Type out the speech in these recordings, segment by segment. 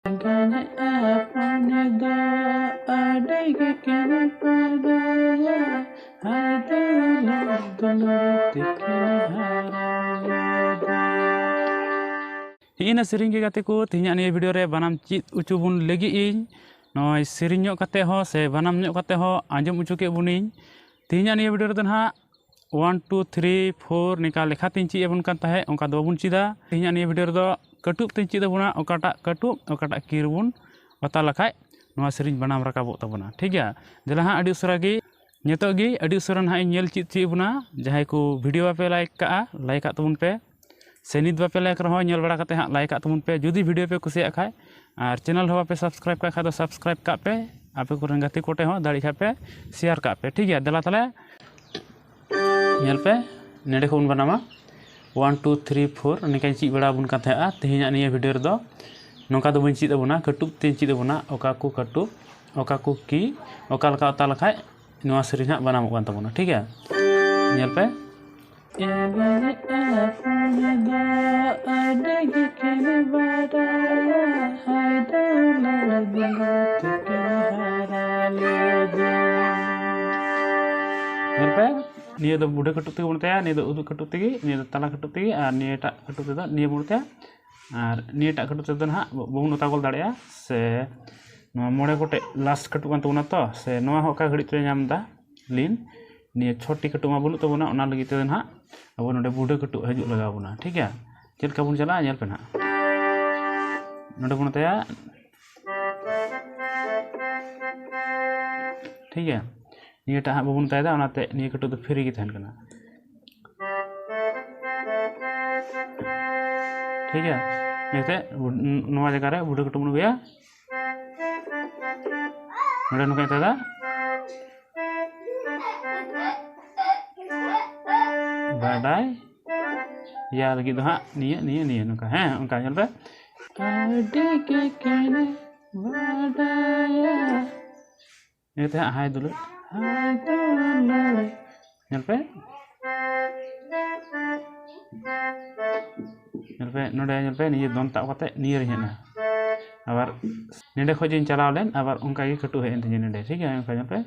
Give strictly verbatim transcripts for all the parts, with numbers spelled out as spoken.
ᱜᱟᱱᱮᱜᱼᱟ ᱯᱚᱱᱮ ᱫᱚ ᱟᱹᱰᱤ ᱜᱮ ᱠᱤᱱ ᱵᱟᱰᱟᱭᱟ, ᱦᱟᱭ ᱫᱩᱞᱟᱹᱲ ᱫᱩᱞᱟᱹᱲ ᱛᱮᱠᱤᱱ ᱦᱟᱨᱟ ᱞᱮᱫᱮᱭᱟ᱾ ᱦᱤᱸᱜᱼᱤᱱᱟᱹ ᱥᱮᱨᱮᱧ ᱜᱮ ᱜᱟᱛᱮ ᱠᱚ, ᱛᱮᱦᱮᱧᱟᱜ ᱱᱤᱭᱟᱹ ᱵᱷᱤᱰᱤᱭᱳ ᱨᱮ ᱵᱟᱱᱟᱢ ᱪᱮᱫ ᱦᱚᱪᱚ ᱵᱚᱱ ᱞᱟᱹᱜᱤᱫ ᱤᱧ᱾ ᱱᱚᱜᱼᱚᱭ ᱥᱮᱨᱮᱧ ᱧᱚᱜ ᱠᱟᱛᱮ ᱦᱚᱸ ᱥᱮ ᱵᱟᱱᱟᱢ ᱧᱚᱜ ᱠᱟᱛᱮ ᱦᱚᱸ ᱟᱸᱡᱚᱢ ᱦᱚᱪᱚ ᱠᱮᱫ ᱵᱚᱱᱤᱧ᱾ ᱛᱮᱦᱮᱧᱟᱜ ᱱᱤᱭᱟᱹ ᱵᱷᱤᱰᱤᱭᱳ ᱨᱮᱫᱚ ᱱᱟᱦᱟᱜ one two three four ᱱᱤᱝᱠᱟ ᱞᱮᱠᱷᱟ ᱛᱤᱧ ᱪᱮᱫ ᱟᱵᱚᱱ ᱠᱟᱱ ᱛᱟᱦᱮᱸᱫ, ᱚᱱᱠᱟ ᱫᱚ ᱵᱟᱵᱚᱱ ᱪᱮᱫᱟ᱾ ᱛᱮᱦᱮᱧᱟᱜ ᱱᱤᱭᱟᱹ ᱵᱷᱤᱰᱤᱭᱳ ᱨᱮᱫᱚ ᱠᱟᱹᱴᱩᱵ ᱛᱤᱧ ᱪᱮᱫ ᱟᱵᱚᱱᱟ, ᱚᱠᱟᱴᱟᱜ ᱠᱟᱹᱴᱩᱵ ᱚᱠᱟᱴᱟᱜ ᱠᱤ ᱨᱮᱵᱚᱱ ᱚᱛᱟ ᱞᱮᱠᱷᱟᱡ ᱱᱚᱣᱟ ᱥᱮᱨᱮᱧ ᱵᱟᱱᱟᱢ ᱨᱟᱠᱟᱵᱚᱜ ᱛᱟᱵᱚᱱᱟ, ᱴᱷᱤᱠ ᱜᱮᱭᱟ᱾ ᱫᱮᱞᱟ ᱦᱟᱸᱜ ᱟᱹᱰᱤ ᱩᱥᱟᱹᱨᱟ ᱜᱮ, ᱱᱤᱛᱚᱜ ᱜᱮ ᱟᱹᱰᱤ ᱩᱥᱟᱹᱨᱟ ᱱᱟᱦᱟᱜ ᱤᱧ ᱧᱮᱞ ᱪᱮᱫ ᱦᱚᱪᱚᱭᱮᱫ ᱵᱚᱱᱟ᱾ ᱡᱟᱦᱟᱸᱭ ᱠᱚ ᱵᱷᱤᱰᱤᱭᱳ ᱵᱟᱯᱮ ᱞᱟᱭᱤᱠ ᱠᱟᱜᱼᱟ, ᱞᱟᱭᱤᱠ ᱠᱟᱜ ᱛᱟᱵᱚᱱ ᱯᱮ, ᱥᱮ ᱱᱤᱛ ᱵᱟᱯᱮ ᱞᱟᱭᱤᱠ ᱨᱮᱦᱚᱸ ᱧᱮᱞ ᱵᱟᱲᱟ ᱠᱟᱛᱮ ᱦᱟᱸᱜ ᱞᱟᱭᱤᱠ ᱠᱟᱜ ᱛᱟᱵᱚᱱ ᱯᱮ, ᱡᱩᱫᱤ ᱵᱷᱤᱰᱤᱭᱳ ᱯᱮ ᱠᱩᱥᱤᱭᱟᱜ ᱠᱷᱟᱡ᱾ ᱟᱨ ᱪᱮᱱᱮᱞ ᱦᱚᱸ ᱵᱟᱯᱮ ᱥᱟᱵᱥᱠᱨᱟᱭᱤᱵ ᱠᱟᱜ ᱠᱷᱟᱡ ᱫᱚ ᱥᱟᱵᱥᱠᱨᱟᱭᱤᱵ ᱠᱟᱜ ᱯᱮ, ᱟᱯᱮ ᱠᱚᱨᱮᱱ ᱜᱟᱛᱮ ᱠᱚᱴᱷᱮᱱ ᱦᱚᱸ ᱫᱟᱲᱮᱭᱟᱜ ᱠᱷᱟᱡ ᱯᱮ ᱥᱮᱭᱟᱨ ᱠᱟᱜ ᱯᱮ, ᱴᱷᱤᱠ ᱜᱮᱭᱟ᱾ ᱫᱮᱞᱟ ᱛᱟᱦᱞᱮ ᱧᱮᱞ ᱯᱮ, ᱱᱚᱸᱰᱮ ᱠᱷᱚᱱ ᱵᱚᱱ ᱵᱟᱱᱟᱢᱟ one two three four, ᱱᱤᱝᱠᱟᱧ ᱪᱮᱫ ᱵᱟᱲᱟ ᱟᱵᱚᱱ ᱠᱟᱱ ᱛᱟᱦᱮᱸᱜᱼᱟ᱾ ᱛᱮᱦᱮᱧᱟᱜ ᱱᱤᱭᱟᱹ ᱵᱷᱤᱰᱤᱭᱳ ᱨᱮᱫᱚ ᱱᱚᱝᱠᱟ ᱫᱚ ᱵᱟᱹᱧ ᱪᱮᱫ ᱟᱵᱚᱱᱟ, ᱠᱟᱹᱴᱩᱵ ᱛᱮᱧ ᱪᱮᱫ ᱟᱵᱚᱱᱟ, ᱚᱠᱟ ᱠᱚ ᱠᱟᱹᱴᱩᱵ, ᱚᱠᱟ ᱠᱚ ᱠᱤ, ᱚᱠᱟ ᱞᱮᱠᱟ ᱚᱛᱟ ᱞᱮᱠᱷᱟᱡ ᱱᱚᱣᱟ ᱥᱮᱨᱮᱧ ᱦᱟᱸᱜ ᱵᱟᱱᱟᱢᱚᱜ ᱠᱟᱱ ᱛᱟᱵᱚᱱᱟ, ᱴᱷᱤᱠ ᱜᱮᱭᱟ᱾ ᱧᱮᱞ ᱯᱮ, ᱮᱵᱮᱱ ᱟᱯᱚᱱ ᱫᱚ ᱟᱹᱰᱤ ᱜᱮᱠᱤᱱ ᱵᱟᱰᱟᱭᱟ, ᱦᱟᱭ ᱫᱩᱞᱟᱹᱲ ᱫᱩᱞᱟᱹᱲ ᱛᱮᱠᱤᱱ ᱦᱟᱨᱟ ᱞᱮᱫᱮᱭᱟ᱾ ᱧᱮᱞ ᱯᱮ, ᱱᱤᱭᱟᱹ ᱫᱚ ᱵᱩᱰᱷᱟᱹ ᱠᱟᱹᱴᱩᱵ ᱛᱮᱜᱮ ᱵᱚᱱ ᱚᱛᱟᱭᱟ, ᱱᱤᱭᱟᱹ ᱫᱚ ᱩᱫᱩᱜ ᱠᱟᱹᱴᱩᱵ ᱛᱮᱜᱮ, ᱱᱤᱭᱟᱹ ᱫᱚ ᱛᱟᱞᱟ ᱠᱟᱹᱴᱩᱵ ᱛᱮᱜᱮ, ᱟᱨ ᱱᱤᱭᱟᱹᱴᱟᱜ ᱠᱟᱹᱴᱩᱵ ᱛᱮᱫᱚ ᱱᱤᱭᱟᱹ ᱵᱚᱱ ᱚᱛᱟᱭᱟ᱾ ᱟᱨ ᱱᱤᱭᱟᱹᱴᱟᱜ ᱠᱟᱹᱴᱩᱵ ᱛᱮᱫᱚ ᱱᱟᱦᱟᱜ ᱵᱟᱵᱚᱱ ᱚᱛᱟ ᱜᱚᱞ ᱫᱟᱲᱮᱭᱟᱜᱼᱟ, ᱥᱮ ᱱᱚᱣᱟ ᱢᱚᱬᱮ ᱜᱚᱴᱮᱡ ᱞᱟᱥᱴ ᱠᱟᱹᱴᱩᱵ ᱠᱟᱱ ᱛᱟᱵᱚᱱᱟ ᱛᱚ, ᱥᱮ ᱱᱚᱣᱟ ᱦᱚᱸ ᱚᱠᱟ ᱜᱷᱟᱹᱲᱤᱡ ᱛᱮ ᱧᱟᱢ ᱮᱫᱟ ᱞᱤᱱ, ᱱᱤᱭᱟᱹ ᱪᱷᱚᱴᱤ ᱠᱟᱹᱴᱩᱵ ᱢᱟ ᱵᱟᱹᱱᱩᱜ ᱛᱟᱵᱚᱱᱟ, ᱚᱱᱟ ᱞᱟᱹᱜᱤᱫ ᱛᱮᱫᱚ ᱱᱟᱦᱟᱜ ᱟᱵᱚ ᱱᱚᱰᱮ ᱵᱩᱰᱷᱟᱹ ᱠᱟᱹᱴᱩᱵ ᱦᱤᱡᱩᱜ ᱞᱟᱜᱟᱣ ᱵᱚᱱᱟ, ᱴᱷᱤᱠ ᱜᱮᱭᱟ᱾ ᱪᱮᱫ ᱞᱮᱠᱟ ᱵᱚᱱ ᱪᱟᱞᱟᱜᱼᱟ, ᱧᱮᱞ ᱯᱮ ᱱᱟᱦᱟᱜ, ᱱᱚᱰᱮ ᱵᱚᱱ ᱚᱛᱟᱭᱟ, ᱴᱷᱤᱠ ᱜᱮᱭᱟ᱾ ᱱᱤᱭᱟᱹᱴᱟᱜ ᱦᱟᱸᱜ ᱵᱟᱵᱚᱱ ᱚᱛᱟᱭᱮᱫᱟ, ᱚᱱᱟᱛᱮ ᱱᱤᱭᱟᱹ ᱠᱟᱹᱴᱩᱵ ᱫᱚ ᱯᱷᱨᱤ ᱜᱮ ᱛᱟᱦᱮᱱ ᱠᱟᱱᱟ, ᱴᱷᱤᱠ ᱜᱮᱭᱟ᱾ ᱱᱤᱭᱟᱹᱛᱮ ᱱᱚᱣᱟ ᱡᱟᱭᱜᱟ ᱨᱮ ᱵᱩᱰᱷᱟᱹ ᱠᱟᱹᱴᱩᱵ ᱵᱚᱱ ᱟᱹᱜᱩᱭᱟ, ᱱᱚᱰᱮ ᱱᱚᱝᱠᱟᱧ ᱚᱛᱟᱭᱮᱫᱟ, ᱵᱟᱰᱟᱭ ᱭᱟ ᱞᱟᱹᱜᱤᱫ ᱫᱚ ᱦᱟᱸᱜ ᱱᱤᱭᱟᱹ, ᱱᱤᱭᱟᱹ, ᱱᱤᱭᱟᱹ ᱱᱚᱝᱠᱟ, ᱦᱮᱸ, ᱚᱱᱠᱟ ᱧᱮᱞ ᱯᱮ᱾ ᱟᱹᱰᱤ ᱜᱮ ᱠᱤᱱ ᱵᱟᱰᱟᱭᱟ᱾ ᱱᱤᱭᱟᱹ ᱛᱮ ᱦᱟᱸᱜ ᱦᱟᱭ ᱫᱩᱞᱟᱹᱲ᱾ ᱦᱟᱭ ᱫᱩᱞᱟᱹᱲ᱾ ᱧᱮᱞ ᱯᱮ᱾ ᱧᱮᱞ ᱯᱮ, ᱱᱚᱰᱮ ᱧᱮᱞ ᱯᱮ, ᱱᱤᱭᱟᱹ ᱫᱚᱱ ᱛᱟᱵ ᱠᱟᱛᱮ ᱱᱤᱭᱟᱹ ᱨᱮ ᱦᱮᱡ ᱮᱱᱟ᱾ ᱟᱵᱟᱨ ᱱᱚᱸᱰᱮ ᱠᱷᱚᱡ ᱡᱮᱧ ᱪᱟᱞᱟᱣ ᱞᱮᱱ, ᱟᱵᱟᱨ ᱚᱱᱠᱟ ᱜᱮ ᱠᱟᱹᱴᱩᱵ ᱦᱮᱡ ᱮᱱ ᱛᱤᱧᱟ ᱱᱚᱸᱰᱮ, ᱴᱷᱤᱠ ᱜᱮᱭᱟ, ᱚᱱᱠᱟ ᱧᱮᱞ ᱯᱮ᱾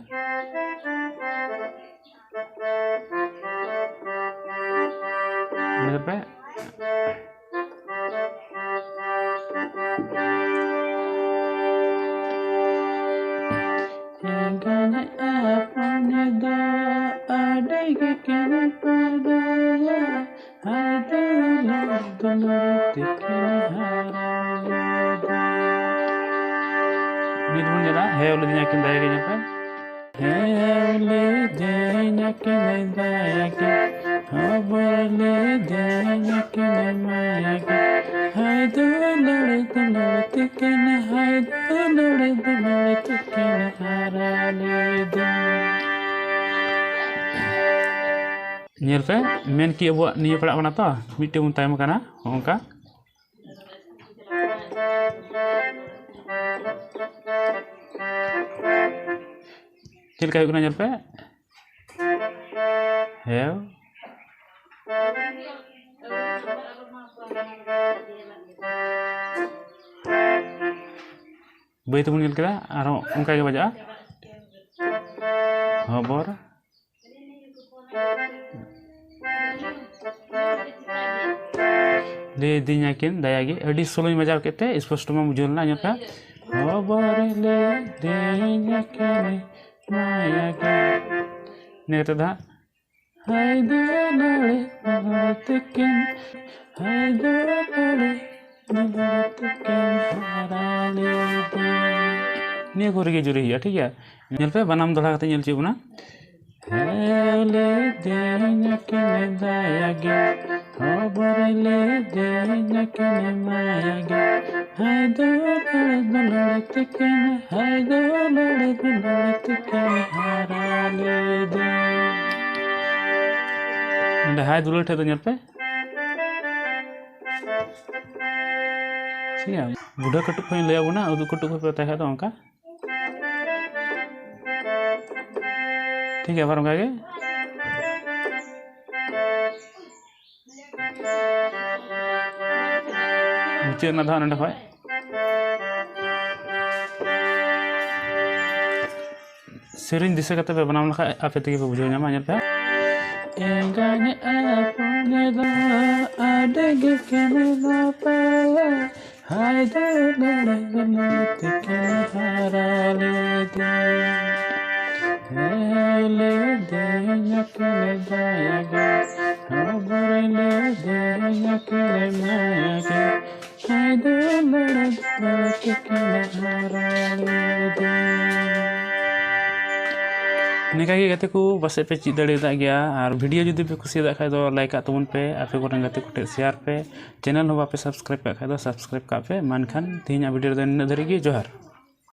ᱧᱮᱞ ᱯᱮ᱾ ᱮᱸᱜᱟᱭ ᱟᱯᱟᱱ ᱫᱚ ᱟᱹᱰᱤ ᱜᱮ ᱠᱤᱱ ᱵᱟᱰᱟᱭᱟ, ᱦᱟᱭ ᱫᱩᱞᱟᱹᱲ ᱫᱩᱞᱟᱹᱲ ᱛᱤᱠᱤᱱ ᱦᱟᱨᱟ ᱞᱮᱫᱮᱭᱟ᱾ ᱱᱤᱛ ᱵᱚᱱ ᱧᱮᱞᱟ, ᱦᱮᱣ ᱞᱤᱫᱤᱧᱟ ᱠᱤᱱ ᱫᱟᱭᱟ ᱜᱮ, ᱧᱮᱞ ᱯᱮ᱾ ᱦᱮᱣ ᱞᱤᱫᱤᱧᱟ ᱠᱤᱱ ᱫᱟᱭᱟ ᱜᱮ, ᱦᱚᱵᱚᱨ ᱞᱤᱫᱤᱧᱟ ᱠᱤᱱ ᱢᱟᱭᱟ ᱜᱮ, ᱦᱟᱭ ᱫᱩᱞᱟᱹᱲ ᱫᱩᱞᱟᱹᱲ ᱛᱤᱠᱤᱱ, ᱦᱟᱭ ᱫᱩᱞᱟᱹᱲ ᱫᱩᱞᱟᱹᱲ ᱛᱤᱠᱤᱱ ᱦᱟᱨᱟ ᱞᱤᱫᱤᱧ᱾ ᱧᱮᱞ ᱯᱮ, ᱢᱮᱱ ᱠᱤ ᱟᱵᱚᱣᱟᱜ ᱱᱤᱭᱟᱹ ᱯᱟᱲᱟᱜ ᱠᱟᱱᱟ ᱛᱚ, ᱢᱤᱫᱴᱮᱱ ᱵᱚᱱ ᱛᱟᱭᱚᱢ ᱟᱠᱟᱱᱟ, ᱦᱚᱸᱜᱼᱚ ᱱᱚᱝᱠᱟ᱾ ᱪᱮᱫ ᱞᱮᱠᱟ ᱦᱩᱭᱩᱜ ᱠᱟᱱᱟ ᱧᱮᱞ ᱯᱮ᱾ ᱦᱮᱣ᱾ ᱵᱟᱹᱭ ᱛᱮᱵᱚᱱ ᱧᱮᱞ ᱠᱮᱫᱟ, ᱟᱨᱦᱚᱸ ᱚᱱᱠᱟ ᱜᱮ ᱵᱟᱡᱟᱜᱼᱟ᱾ ᱦᱚᱵᱚᱨ᱾ ᱞᱟᱹᱭ ᱫᱤᱧᱟ ᱠᱤᱱ ᱫᱟᱭᱟ ᱜᱮ, ᱟᱹᱰᱤ ᱥᱳᱞᱳᱧ ᱵᱟᱡᱟᱣ ᱠᱮᱫ ᱛᱮ ᱥᱯᱚᱥᱴᱚ ᱵᱟᱝ ᱵᱩᱡᱷᱟᱹᱣ ᱞᱮᱱᱟ, ᱧᱮᱞ ᱯᱮ᱾ ᱦᱚᱵᱚᱨ ᱞᱟᱹᱭ ᱫᱤᱧᱟ ᱠᱤᱱ ᱢᱟᱭᱟ ᱜᱮ᱾ ᱤᱱᱟᱹ ᱠᱟᱛᱮ ᱫᱚ ᱦᱟᱸᱜ, ᱦᱟᱭ ᱫᱩᱞᱟᱹᱲ ᱫᱩᱞᱟᱹᱲ ᱛᱤᱠᱤᱱ, ᱦᱟᱭ ᱫᱩᱞᱟᱹᱲ ᱫᱩᱞᱟᱹᱲ ᱛᱤᱠᱤᱱ ᱦᱟᱨᱟ ᱞᱤᱫᱤᱧ᱾ ᱱᱤᱭᱟᱹ ᱠᱚᱨᱮ ᱜᱮ ᱡᱩᱨᱤ ᱦᱩᱭᱩᱜᱼᱟ, ᱴᱷᱤᱠ ᱜᱮᱭᱟ? ᱧᱮᱞ ᱯᱮ, ᱵᱟᱱᱟᱢ ᱫᱚᱦᱲᱟ ᱠᱟᱛᱮ ᱧᱮᱞ ᱦᱚᱪᱚᱭᱮᱫ ᱵᱚᱱᱟ᱾ ᱦᱮᱣ ᱞᱤᱫᱤᱧᱟ ᱠᱤᱱ ᱫᱟᱭᱟ ᱜᱮ, ᱦᱚᱵᱚᱨ ᱞᱤᱫᱤᱧᱟ ᱠᱤᱱ ᱢᱟᱭᱟ ᱜᱮ, ᱦᱟᱭ ᱫᱩᱞᱟᱹᱲ ᱫᱩᱞᱟᱹᱲ ᱛᱤᱠᱤᱱ, ᱦᱟᱭ ᱫᱩᱞᱟᱹᱲ ᱫᱩᱞᱟᱹᱲ ᱛᱤᱠᱤᱱ ᱦᱟᱨᱟ ᱞᱤᱫᱤᱧ᱾ ᱱᱚᱰᱮ ᱦᱟᱭ ᱫᱩᱞᱟᱹᱲ ᱴᱷᱮᱡ ᱫᱚ ᱧᱮᱞ ᱯᱮ᱾ ᱴᱷᱤᱠ ᱜᱮᱭᱟ, ᱵᱩᱰᱷᱟᱹ ᱠᱟᱹᱴᱩᱵ ᱠᱷᱚᱱ ᱤᱧ ᱞᱟᱹᱭ ᱟᱵᱚᱱᱟ, ᱩᱫᱩᱜ ᱠᱟᱹᱴᱩᱵ ᱠᱷᱚᱱ ᱯᱮ ᱛᱟᱦᱮᱸ ᱠᱷᱟᱡ ᱫᱚ ᱚᱱᱠᱟ᱾ ᱴᱷᱤᱠ ᱜᱮᱭᱟ, ᱟᱵᱟᱨ ᱚᱱᱠᱟ ᱜᱮ᱾ ᱢᱩᱪᱟᱹᱫ ᱨᱮᱱᱟᱜ ᱫᱚ ᱦᱟᱸᱜ ᱱᱚᱸᱰᱮ ᱠᱷᱚᱡ᱾ ᱥᱮᱨᱮᱧ ᱫᱤᱥᱟᱹ ᱠᱟᱛᱮ ᱯᱮ ᱵᱮᱱᱟᱣ ᱞᱮᱠᱷᱟᱡ ᱟᱯᱮ ᱛᱮᱜᱮ ᱯᱮ ᱵᱩᱡᱷᱟᱹᱣ ᱧᱟᱢᱟ᱾ ᱧᱮᱞ ᱯᱮ, ᱮᱸᱜᱟᱧ ᱟᱯᱚᱱ ᱫᱚ ᱟᱹᱰᱤ ᱜᱮ ᱠᱤᱱ ᱱᱟᱯᱟᱭᱟ, ᱦᱟᱭ ᱫᱚ ᱞᱟᱲᱟ ᱜᱟᱱᱟ ᱛᱤᱠᱤᱱ ᱦᱟᱨᱟ ᱞᱮᱫᱮ, ᱦᱮ ᱞᱮᱫᱮᱧᱟ ᱠᱤᱱ ᱫᱟᱭᱟ ᱜᱮ, ᱦᱚᱵᱚᱨ ᱞᱮᱫᱮᱧᱟ ᱠᱤᱱ ᱢᱟᱭᱟ ᱜᱮ, ᱦᱟᱭ ᱫᱚ ᱞᱟᱲᱟ ᱜᱟᱱᱟ ᱛᱤᱠᱤᱱ ᱦᱟᱨᱟ ᱞᱮᱫᱮ᱾ ᱱᱤᱝᱠᱟ ᱜᱮ ᱜᱟᱛᱮ ᱠᱚ ᱯᱟᱥᱮᱡ ᱯᱮ ᱪᱮᱫ ᱫᱟᱲᱮᱭᱟᱫ ᱜᱮᱭᱟ᱾ ᱟᱨ video ᱡᱩᱫᱤ ᱯᱮ ᱠᱩᱥᱤᱭᱟᱫ ᱠᱷᱟᱡ ᱫᱚ like ᱟᱜ ᱛᱟᱵᱚᱱ ᱯᱮ, ᱟᱯᱮ ᱠᱚᱨᱮᱱ ᱜᱟᱛᱮ ᱠᱚᱴᱷᱮᱱ share ᱯᱮ᱾ Channel ᱦᱚᱸ ᱵᱟᱯᱮ subscribe ᱠᱟᱜ ᱠᱷᱟᱡ ᱫᱚ subscribe ᱠᱟᱜ ᱯᱮ᱾ ᱢᱟ ᱮᱱᱠᱷᱟᱱ ᱛᱮᱦᱮᱧᱟᱜ video ᱨᱮᱫᱚ ᱱᱤᱱᱟᱹᱜ ᱫᱷᱟᱹᱨᱤᱡ ᱜᱮ᱾ ᱡᱚᱦᱟᱨ᱾